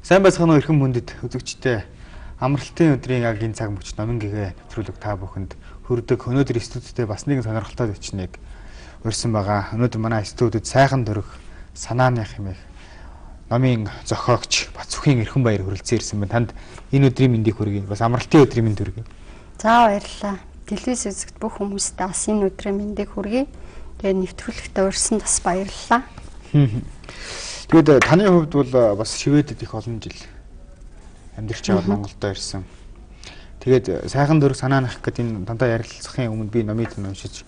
Сайн байцгаана уу эрхэм хүндэт үзэгчдээ. Амралтын өдрийн яг энэ цаг мөч номын гэгээ нэвтрүүлэг та бүхэнд хүрдэг. Өнөөдөр студидтэй бас нэгэн сонирхолтой төчнийг урьсан байгаа. Өнөөдөр манай студид сайхан төрөх санааных хэмээх номын зохиогч Бацүхийн Эрхэн Баяр хүрэлцэн ирсэн байна. Танд энэ өдрийн мэндийг хүргэе. Бас амралтын өдрийн мэнд хүргэе. За баярлалаа. Телевиз үзэгт бүх хүмүүстээ бас энэ өдрийн мэндийг хүргэе. Тэгээ нэвтрүүлэгтээ урьсанд бас баярлалаа. Тэгээд таны хувьд бол бас Шведэд их олон жил амьдарч яваад Монголдо ирсэн. Тэгээд сайхан дөрөг санаа нах гэдэг энэ дандаа ярилцахын өмнө би номыг уншиж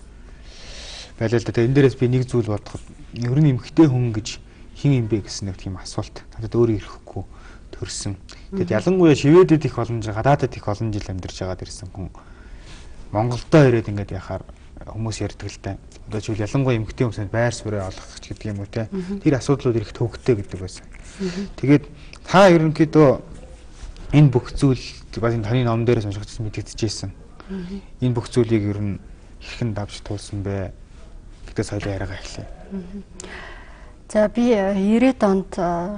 байлаа л да. Тэгээд энэ дээрээс би нэг зүйл бодоход ер нь эмэгтэй хүн гэж хэн юм бэ гэсэн нэг тийм асуулт надад өөрөө ирэхгүй төрсөн. Тэгээд ялангуяа Шведэд их олон жил, гадаадад их олон жил амьдарч байгаад ирсэн хүн Монголдо ирээд ингээд яхаар хүмүүс ярьдаг л да. Одоо жишээл ялангуяа эмэгтэй хүмүүсэнд байр сууриа олгох ч гэдэг юм уу те. Тэр асуудлууд их төвөгтэй гэдэг байсан. Тэгээд та ерөнхийдөө энэ бүх зүйл бас энэ таны ном дээрээс уншигдсан мэдэгдэжсэн. Энэ бүх зүйлийг ер нь хэрхэн давж туулсан бэ гэдгээс хоёлаа яриагаа эхлэе. За би 90-ад онд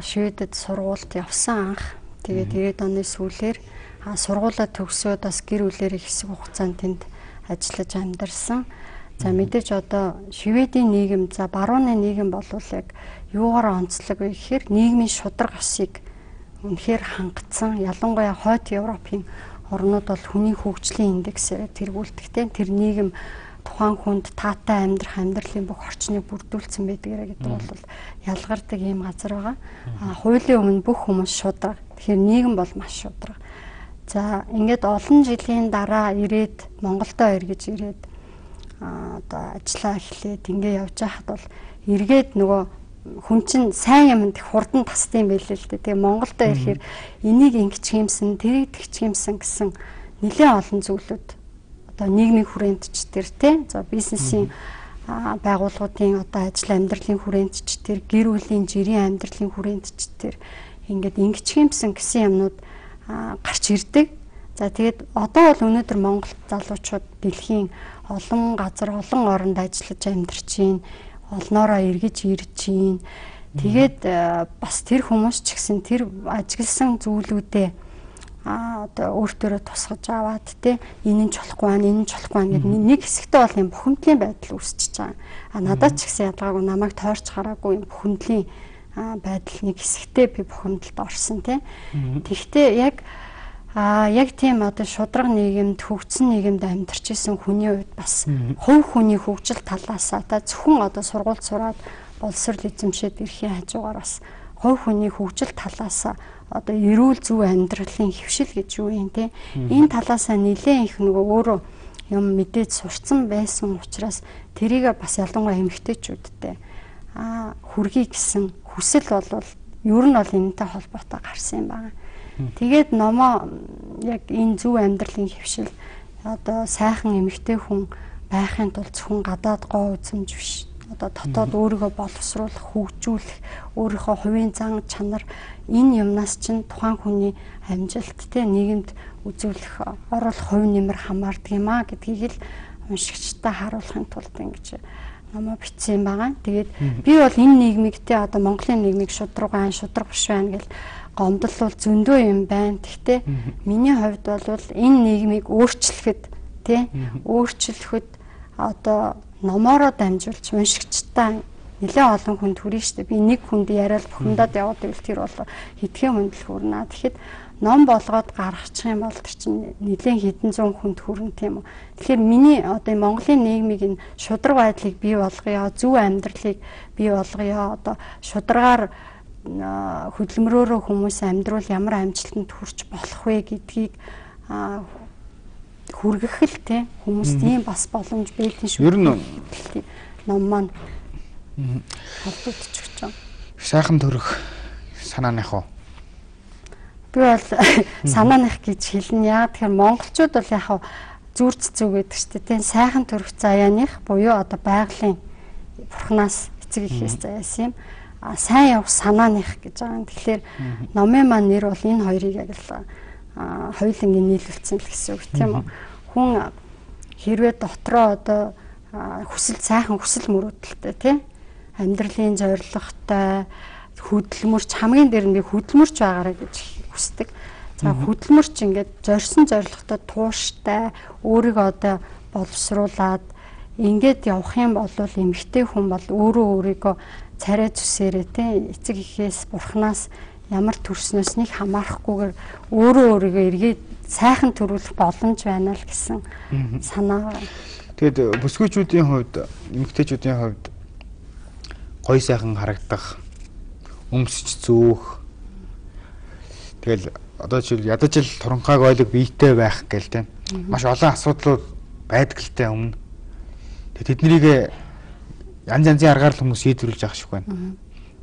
Шведэд сургуульд явсан анх. Тэгээд 90-ад оны сүүлээр сургуулаа төгсөөд бас гэр бүлээрээ хэсэг хугацаанд тэнд ажиллаж амьдарсан. За мэдээж одоо Шведийн нийгэм, за барууны нийгэм болвол яг юугаар онцлог вэ гэхээр нийгмийн шударга ёсыг үнэхээр хангацсан. Ялангуяа хойд Европын орнууд бол хүний хөгжлийн индексээр тэргүүлдэг тийм. Тэр нийгэм тухайн хүнд таатай амьдрах амьдралын бүх орчныг бүрдүүлсэн байдгаарэ гэдэг бол ялгардаг ийм газар байгаа. Хуулийн өмнө бүх хүмүүс шударга. Тэгэхээр нийгэм бол маш шударга. За ингээд олон жилийн дараа ирээд Монголдо эргэж ирээд одоо ажиллаа эхлээд ингээ явж байхад бол эргээд нөгөө хүн чинь сайн юмд их хурдан тасдсан байлээ л дээ. Тэгээ Монголдо ирэхээр энийг ингэчих юмсан, тэрийг тэгчих юмсан гэсэн нэлээд олон зүйлүүд одоо нийгмийн хүрээнд ч тэр тий. За бизнесийн байгууллагуудын одоо ажил амьдралын хүрээнд ч тэр, гэр бүлийн жирийн амьдралын хүрээнд ч тэр ингээд ингэчих юмсан гэсэн юмнууд гарч ирдэг. За тэгээд одоо бол өнөөдөр Монгол залуучууд дэлхийн олон газар, олон оронд ажиллаж амьдарч байна. Олноороо эргэж ирж байна. Тэгээд бас тэр хүмүүс ч гэсэн тэр ажигласан зүйлүүдээ одоо өөртөөрөө тусгаж аваад те энэ нь болохгүй байна, энэ нь болохгүй байна гэдэг нэг хэсэгтээ бол юм бухимдлын байдал үүсчихэж байгаа. А надад ч гэсэн ялгаагүй намайг тойрч гараагүй юм бухимдлын байдал нэг хэсэгтээ би бухимдалд орсон тий. Тэгэхдээ яг яг тийм одоо шударга нийгэмд, хөгжсөн нийгэмд амьдарч исэн хүний хувьд бас хувь хүний хөгжил талаасаа та зөвхөн одоо сургууль сураад боловсрол эзэмшээд ирэхийн хажуугаар бас хувь хүний хөгжил талаасаа одоо эрүүл зөв амьдралын хэвшил гэж юу юм те. Энэ талаасаа нэлээд их нөгөө өөрөө юм мэдээж сурцсан байсан учраас тэрийг бас ялангуяа эмэгтэйчүүдтэй хүргэе гэсэн хүсэл бол ер нь бол энэтэй холбоотой гарсан юм байна. Тэгээд номоо яг энэ зөв амьдралын хэвшил одоо сайхан эмэгтэй хүн байхын тулд зөвхөн гадаад гоо үзэмж биш. Одоо дотоод өөрийгөө боловсруулах, хөгжүүлэх, өөрийнхөө хувийн зан чанар энэ юмнаас чинь тухайн хүний амжилт те нийгэмд үзүүлэх, оруулах хувь нэмэр хамаардаг юм а гэдгийг л уншигчдаа харуулахын тулд ингэж номоо бичсэн байгаа. Тэгээд би бол энэ нийгмийг те одоо Монголын нийгмийг шударга байна, шударга биш байна гэл гомдол бол зөндөө юм байна. Гэхдээ миний хувьд бол энэ нийгмийг өөрчлөхөд те өөрчлөхөд одоо номоороо дамжуулж уншигчдаа нэлээд олон хүнд хүрнэ шүү дээ. Би нэг хүнд яриад бухимдаад яваад байвал тэр бол хэдхэн хүнд л хүрнэ. Тэгэхэд ном болгоод гаргачих юм бол тэр чинь нэлээд хэдэн зуун хүнд хүрнэ тийм үү. Тэгэхээр миний одоо Монголын нийгмийг энэ шударга байдлыг бий болгоё, зөв амьдралыг бий болгоё. Одоо шударгаар хөдөлмөрөөрөө хүмүүс амьдрал ямар амжилтанд хүрч болох вэ гэдгийг хүргэх л те хүмүүст ийм бас боломж бэлэн шүү. Ер нь ном маань холбогдчих гэж байна. Сайхан төрөх санааных уу? Би бол санааных гэж хэлнэ. Яг тэгэхээр монголчууд бол яг зүрц зүг гэдэг чинь тийм сайхан төрөх заяаных буюу одоо байгалийн бурхнаас эцэг эхээс заяасан юм. Сайн явах санааных гэж байгаа. Тэгэхээр номын маань нэр бол энэ хоёрыг яг л хоёулангийн нийлүүлсэн л гэсэн үг тийм үү. Хүн хэрвээ дотроо одоо хүсэл сайхан хүсэл мөрөөдөлтэй тийм амьдралын зорилготой, Хөдөлмөрч хамгийн дээр нь би хөдөлмөрч байгаарай гэж хүсдэг. За хөдөлмөрч ингээд зорьсон зорилготой тууштай өөрийгөө одоо боловсруулад ингээд явах юм бол эмэгтэй хүн бол өөрөө өөрийгөө царай зүсээрээ те эцэг эхээс бурхнаас ямар төрснөөс нэг хамаарахгүйгээр өөрөө өөрийгөө эргээд сайхан төрүүлэх боломж байна л гэсэн санаа байна. Тэгээд бүсгүйчүүдийн хувьд, эмэгтэйчүүдийн хувьд гоё сайхан харагдах, өмсч зүүх. Тэгэл одоо жишээл ядаж л туранхайг ойлог биетэй байх гэл те. Маш олон асуудлууд байдаг л те өмнө. Тэгээд тэднийг янз янзын аргаар л хүмүүс шийдвэрлэж авах шиг байна.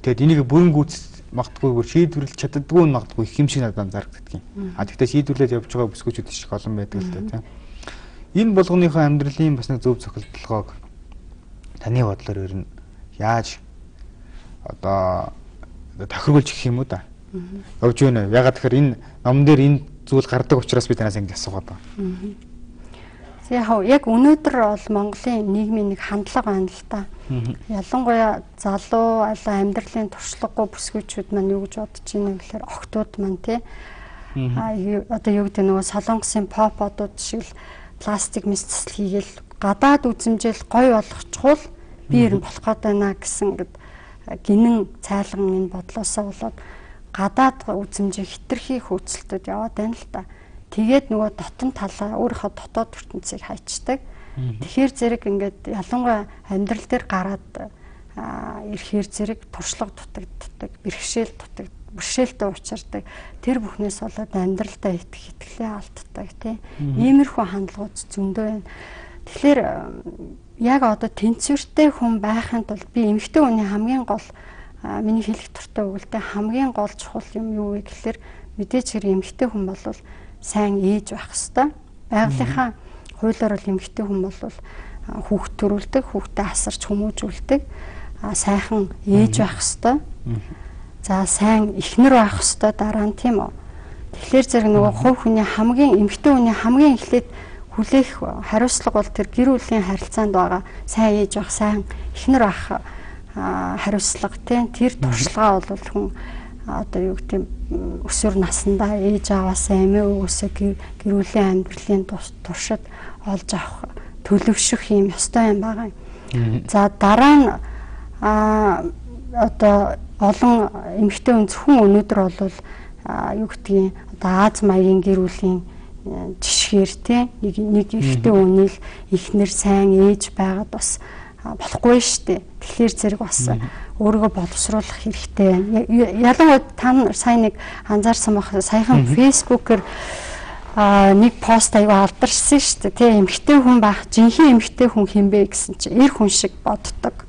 Тэгээд энийг бүрэн гүйцэд магадгүй бүр шийдвэрлэж чаддаггүй нь магадгүй их юм шиг надад анзаардаг юм. А тэгтээ шийдвэрлээд явж байгаа бүсгүйчүүд их олон байдаг л дээ тийм. Энэ болгоныхоо амьдралын бас нэг зөв зохилдлогоог таны бодлоор ер нь яаж одоо тохируулж гэх юм уу да. Явж байна. Ягаад тэгэхээр энэ номон дээр энэ зүйл гардаг учраас би танаас ингэж асуугаад байна. Яг өнөөдөр бол Монголын нийгмийн нэг хандлага байна л да. Ялангуяа залуу алаа амьдралын туршлагагүй бүсгүйчүүд маань юу гэж бодож байна гэхээр охтууд маань тий. А одоо юу гэдэг нөгөө солонгосын поп одууд шиг л пластик мэс цэцэл хийгээл гадаад үзмжэл гоё болгочихвол би ер нь болох гээд байна гэсэн ингээд гинэн цайлган энэ бодлоосоо болоод гадаад үзмжээ хитрхи хөөцөлтөд яваад байна л да. Тэгээд нөгөө дотн талаа өөрийнхөө дотоод ертөнцийг хайчдаг. Тэгэхээр зэрэг ингээд ялангуяа амьдрал дээр гараад ирэхээр зэрэг туршлага дутагддаг, бэрхшээл дутагддаг, бэрхшээлтэй учирдаг. Тэр бүхнээс болоод амьдралдаа итгэх итгэлээ алддаг тий. Иймэрхүү хандлагууд зөндөө байна. Тэгэхээр яг одоо тэнцвэртэй хүн байхын тулд би эмэгтэй хүний хамгийн гол миний хэлэх дуртай үгэлтэй хамгийн гол чухал юм юу вэ гэхээр мэдээж хэрэг эмэгтэй хүн бол сайн ээж байх ёстой. Байгалийнхаа хуулиар бол эмэгтэй хүн бол хүүхд төрүүлдэг, хүүхдээ асарч хүмүүжүүлдэг, сайхан ээж байх ёстой. За сайн эхнэр байх ёстой дараа нь тийм үү. Тэгэхээр зэрэг нөгөө хувь хүний хамгийн эмэгтэй хүний хамгийн эхлээд хүлээх хариуцлага бол тэр гэр бүлийн харилцаанд байгаа сайн ээж байх, сайн эхнэр байх хариуцлага тийм тэр туршлагаа бол хүн одоо юу гэдэг өсвөр насндаа ээж аваасаа эмээ өвөөсөө гэр бүлийн амьдралын туршид олж авах төлөвшөх юм ёстой юм байгаа юм. За дараа нь одоо олон эмэгтэй хүн зөвхөн өнөөдөр бол юу гэдгийг одоо Аз маягийн гэр бүлийн жишгээр те нэг эрэгтэй хүний л эхнэр сайн ээж байгаад бас болохгүй шүү дээ. Тэгэхээр зэрэг бас өөрийгөө боловсруулах хэрэгтэй байна. Ялангуяа та нар сайн нэг анзаарсан байх. Саяхан Facebook-ээр нэг пост аягүй алдарсан шүү дээ. Тэ эмэгтэй хүн байх, жинхэнэ эмэгтэй хүн хэн бэ гэсэн чинь эр хүн шиг боддог.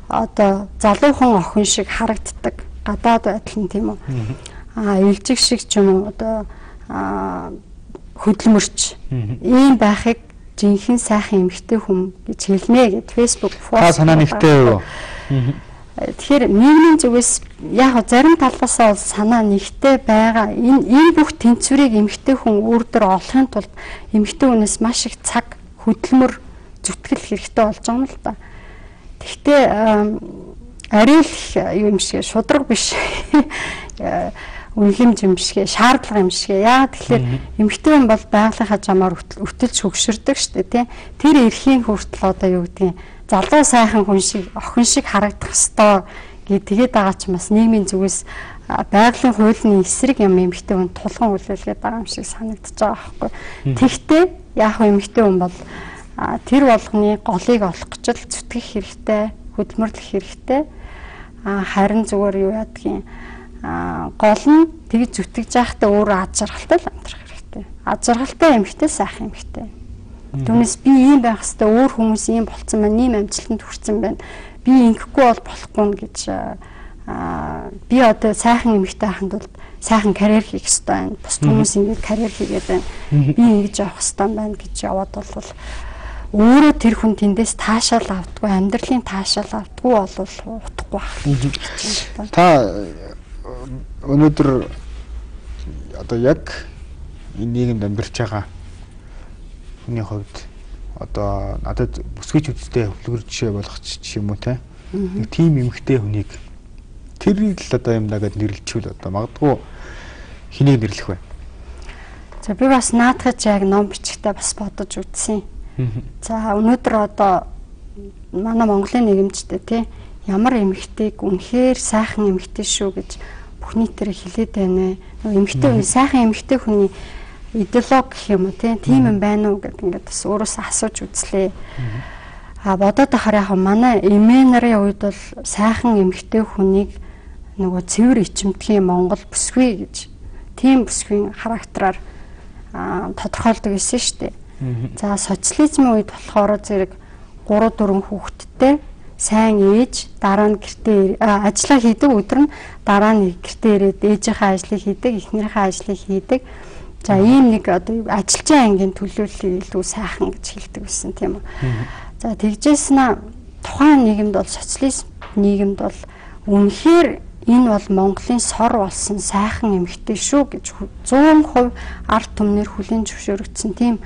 Одоо залуу хүн охин шиг харагддаг. Гадаад байдал нь тийм үү. Илжиг шиг ч юм уу одоо хөдөлмөрч ийм байхыг жинхэнэ сайхан эмэгтэй хүн гэж хэлнэ гэд Facebook пост. Та санаа нэгтэй юу? Тэгэхээр нийгмийн зүгээс яг зарим талаасаа бол санаа нэгтэй байгаа. Энэ бүх тэнцвэрийг эмэгтэй хүн өөр дөр олохын тулд эмэгтэй хүнээс маш их цаг, хөдөлмөр, зүтгэл хэрэгтэй болж байгаа юм л да. Гэхдээ арай л юм шиг шудраг биш. Үнэлэмж юм шиг, шаардлага юм шиг. Яагаад тэгэхээр эмэгтэй хүн бол байгалийнхаа жамаар өтөлж хөгшөрдөг шүү дээ, тий. Тэр эрхийн хүртэл одоо юу гэдгийг залуу сайхан хүн шиг, охин шиг харагдах ёстой гэж тэгээд байгаа ч бас нийгмийн зүгээс байгалийн хуулийн эсрэг юм эмэгтэй хүн тулган хүлээлгээд байгаа юм шиг санагдаж байгаа байхгүй. Тэгтээ яг эмэгтэй хүн бол тэр болгоны голыг олох гэж л зүтгэх хэрэгтэй, хөдөлмөрлөх хэрэгтэй. Харин зүгээр юу яадгийн гол нь тэгж зүтгэж байхдаа өөрөө ад жаргалтай л амьдрах хэрэгтэй. Ад жаргалтай эмэгтэй сайхан эмэгтэй. Түүнээс би ийм байх хэвээр өөр хүмүүс ийм болцсон байна, ийм амжилтанд хүрсэн байна. Би ингэхгүй бол болохгүй гэж би одоо сайхан эмэгтэй байхын тулд сайхан карьер хийх ёстой байна. Бус хүмүүс ингэж карьер хийгээд байна. Би ингэж явах ёстой байна гэж яваад бол өөрөө тэр хүн тэндээс таашаал авдаггүй, амьдралын таашаал авдаггүй бол утгагүй байх. Та өнөөдөр одоо яг энэ нийгэмд амьдарч байгаа хүний хувьд одоо надад бүсгүйчүүдтэй хөдөлгөр жишээ болгох ч юм уу те. Нэг тийм эмэгтэй хүнийг тэрийг л одоо юм даа гэд нэрлэлчихвэл одоо магадгүй хэнийг нэрлэх вэ? За би бас наадхаж яг ном бичгтээ бас бодож үзсэн. За өнөөдөр одоо манай Монголын нийгэмчтэй тий ямар эмэгтэйг үнэхээр сайхан эмэгтэй шүү гэж бүх нийтээр хэлээд байна вэ? Нөгөө эмэгтэй хүн сайхан эмэгтэй хүний идеологи гэх юм уу тийм юм байна уу гэд ингээд бас өөрөөсөө асууж үзлээ. А бодоод ахаар яг манай эмээ нарын үед бол сайхан эмэгтэй хүнийг нөгөө цэвэр ичимтгий Монгол бүсгүй гэж тийм бүсгүйн характераар тодорхойлдог байсан шүү дээ. За социализмын үед болохоор зэрэг 3 4 хүүхэдтэй сайн ээж дараа нь гэртээ ажиллаа хийдэг, өдөр нь дараа нь гэртээ ирээд ээжийнхээ ажлыг хийдэг, эхнэрийнхээ ажлыг хийдэг. За ийм нэг одоо ажилчин ангийн төлөөллийг илүү сайхан гэж хэлдэг байсан тийм үү. За тэгжээс нь тухайн нийгэмд бол социализм нийгэмд бол үнэхээр энэ бол Монголын сор болсон сайхан эмэгтэй шүү гэж 100% ард түмнэр хүлээн зөвшөөрөгдсөн тийм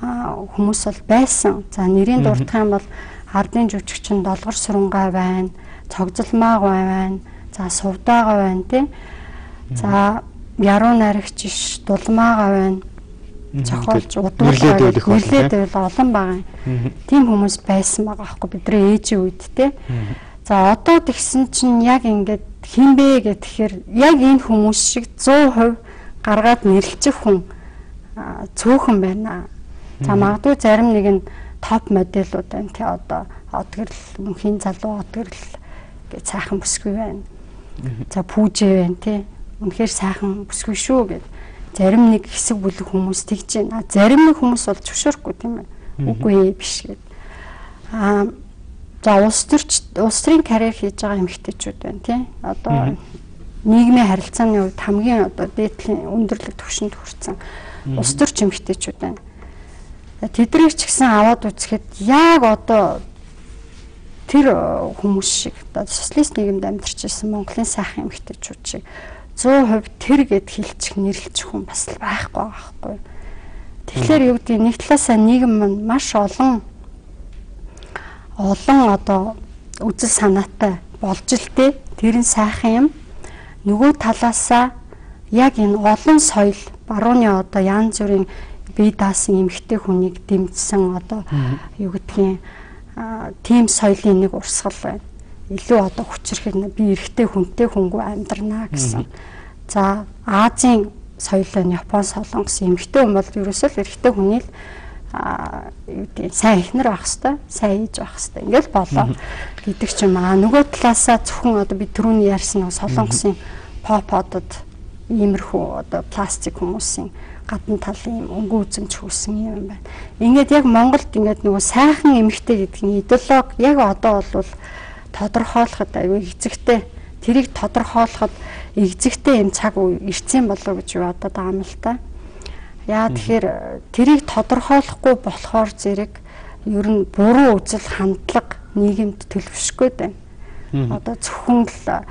хүмүүс бол байсан. За нэрийн дурдах юм бол ардын жүжигчин Долгор Сурангаа байна, Цогцолмаага байна, за Сувдаага байна тий. За Яруу найрагч иш Дулмаага байна. Зохиолч удуулгаа нэлээд байвал олон байгаа юм. Тийм хүмүүс байсан байгаа аахгүй бидний ээжийн үед тий. За одоо тэгсэн чинь яг ингээд хэн бэ гэхээр яг энэ хүмүүс шиг 100% гаргаад нэрлчих хүн цөөхөн байна. За магадгүй зарим нэг нь топ модельууд байна тий, одоо Одгэрэл, мөнхийн залуу Одгэрэл гэж сайхан бүсгүй байна. За Пүүжээ байна тий. Үнэхээр сайхан бүсгүй шүү гэд зарим нэг хэсэг бүлэг хүмүүс тэгж байна. Зарим нэг хүмүүс бол зөвшөөрөхгүй тийм ээ. Үгүй биш гэд. Аа за улс төрийн карьер хийж байгаа эмэгтэйчүүд байна тий. Одоо нийгмийн харилцааны хувьд хамгийн одоо дээдлийн өндөрлөг түвшинд хүрсэн улс төрч эмэгтэйчүүд байна. Тэднийг ч гэсэн аваад үзэхэд яг одоо тэр хүмүүс шиг одоо социалист нийгэмд амьдарч ирсэн Монголын сайхан эмэгтэйчүүд шиг 100% тэр гэд хэлчих нэрлчих хүн бас л байхгүй байгаа байхгүй. Тэгэхээр юу гэдэг нэг талаасаа нийгэм маань маш олон одоо үзэл санаатай болж л тээ. Тэр нь сайхан юм. Нөгөө талаасаа яг энэ олон соёл барууны одоо янз бүрийн бие даасан эмэгтэй хүнийг дэмжсэн одоо юу гэдгийг тийм соёлын нэг урсгал байна. Илүү одоо хүчрэхэд би эрэгтэй хүнтэй хүнгүй амьдрнаа гэсэн. За Азийн соёл байна, Япон, Солонгос эмэгтэй хүн бол ерөөсөө л эрэгтэй хүний л юу гэдэг сайн эхнэр байх хэвээр, сайн ээж байх хэвээр ингээл болоо гэдэг ч юм аа. Нөгөө талаасаа зөвхөн одоо би түрүүний ярьсан нэг Солонгосын поп одод иймэрхүү одоо пластик хүмүүсийн гадна талын юм өнгө үзэмж хөөсөн юм байна. Ингээд яг Монголд ингээд нөгөө сайхан эмэгтэй гэдэг нь идеологи яг одоо бол тодорхойлоход аюу эцэгтэй. Тэрийг тодорхойлоход эцэгтэй юм цаг үе ирсэн болов уу гэж бодоод байгаа юм л та. Яа тэгэхээр тэрийг тодорхойлохгүй болохоор зэрэг ер нь буруу үзэл хандлага нийгэмд төлөвшөх гээд байна. Одоо зөвхөн л